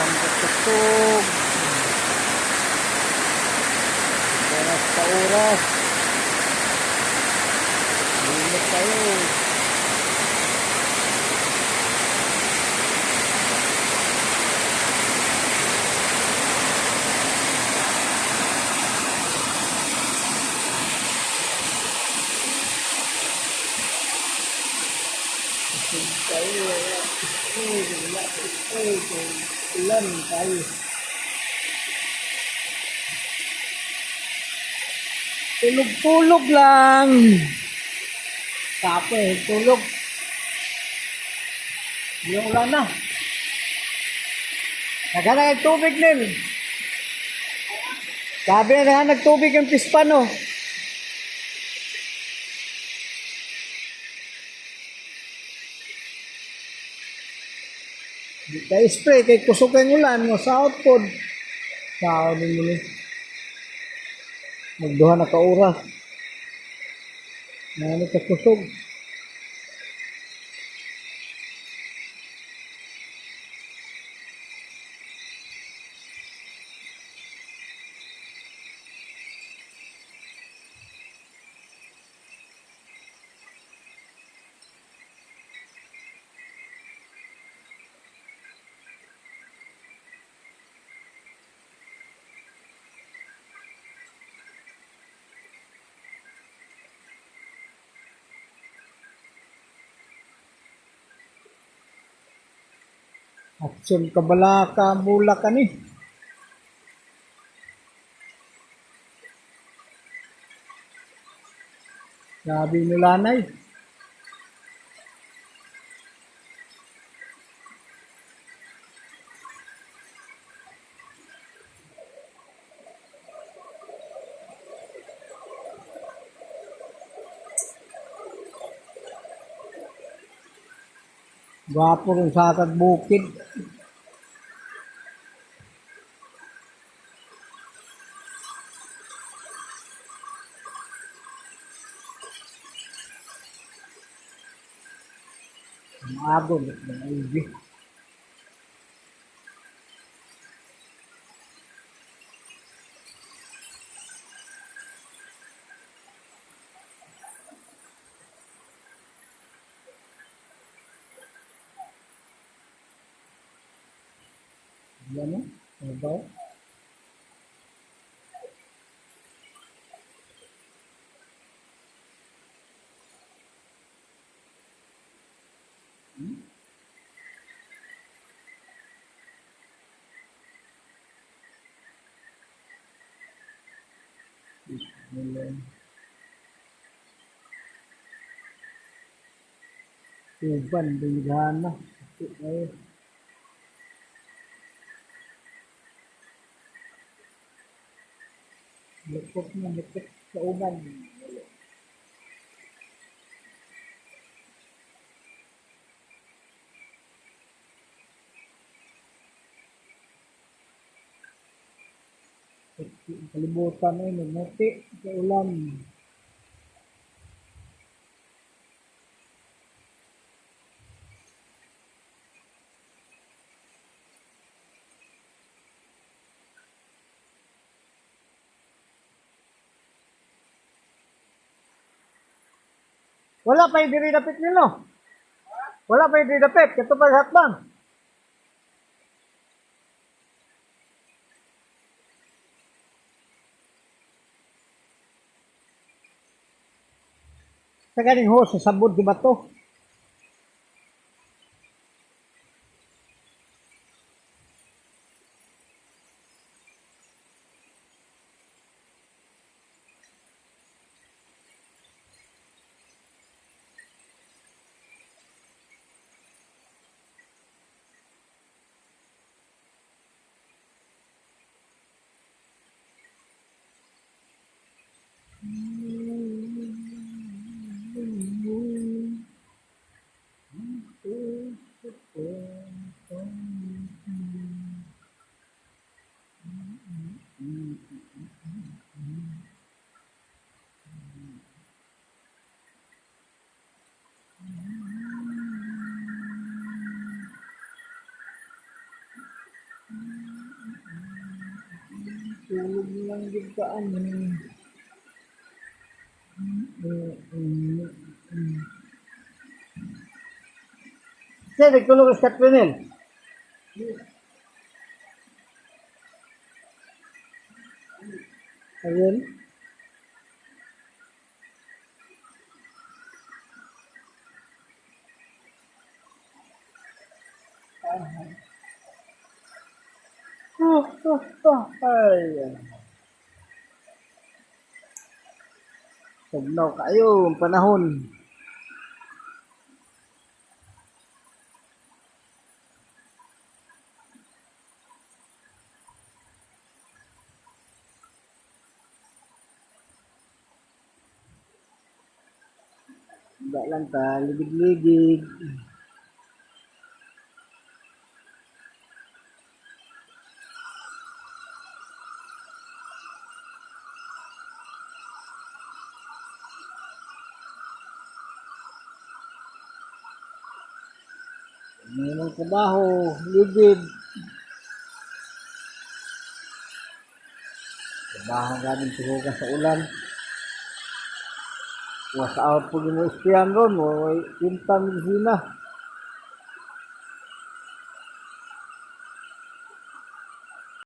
Ulan kakusog. Oras pa oras. Limot tayo. Kusog tayo. Wala kusog. Wala kusog. Ulan tayo. Tulog-tulog lang. Kape, tulog. Yung ulan na. Naghanap ng tubig, Nil. Sabi na naghanap tubig ang pispano. Di tayo spray kay kusog ang ulan mo sa output. Sao din mo ni. Magduha na ka oras. Nani ka kusog. Aksyon kabalaka bulak ani. Grabe mulanay. Gwapo rin sa atag bukid. Maago, maigi. Yan o. Ano ba? Bismillah. Uban, binigana. Ay. Lukot na, lukot sa uban. Kalibutan ay nagmuti sa ulan. Wala pa yung diri dapit nilo. Wala pa yung diri dapit. Kato pa hakbang. Sa ganing ho, sa sabod di ba to? Tulog lang gyud ka ani. Sir, nagtulog sa Katrinel. Ayun. Oh. Ay. Tugnaw kayo ang panahon. Ba lang ta, ligid-ligid. May mga trabaho, ligid. Trabaho galing tuhugan sa ulan. Was out po mo ispiyan ron, way pinta medisina.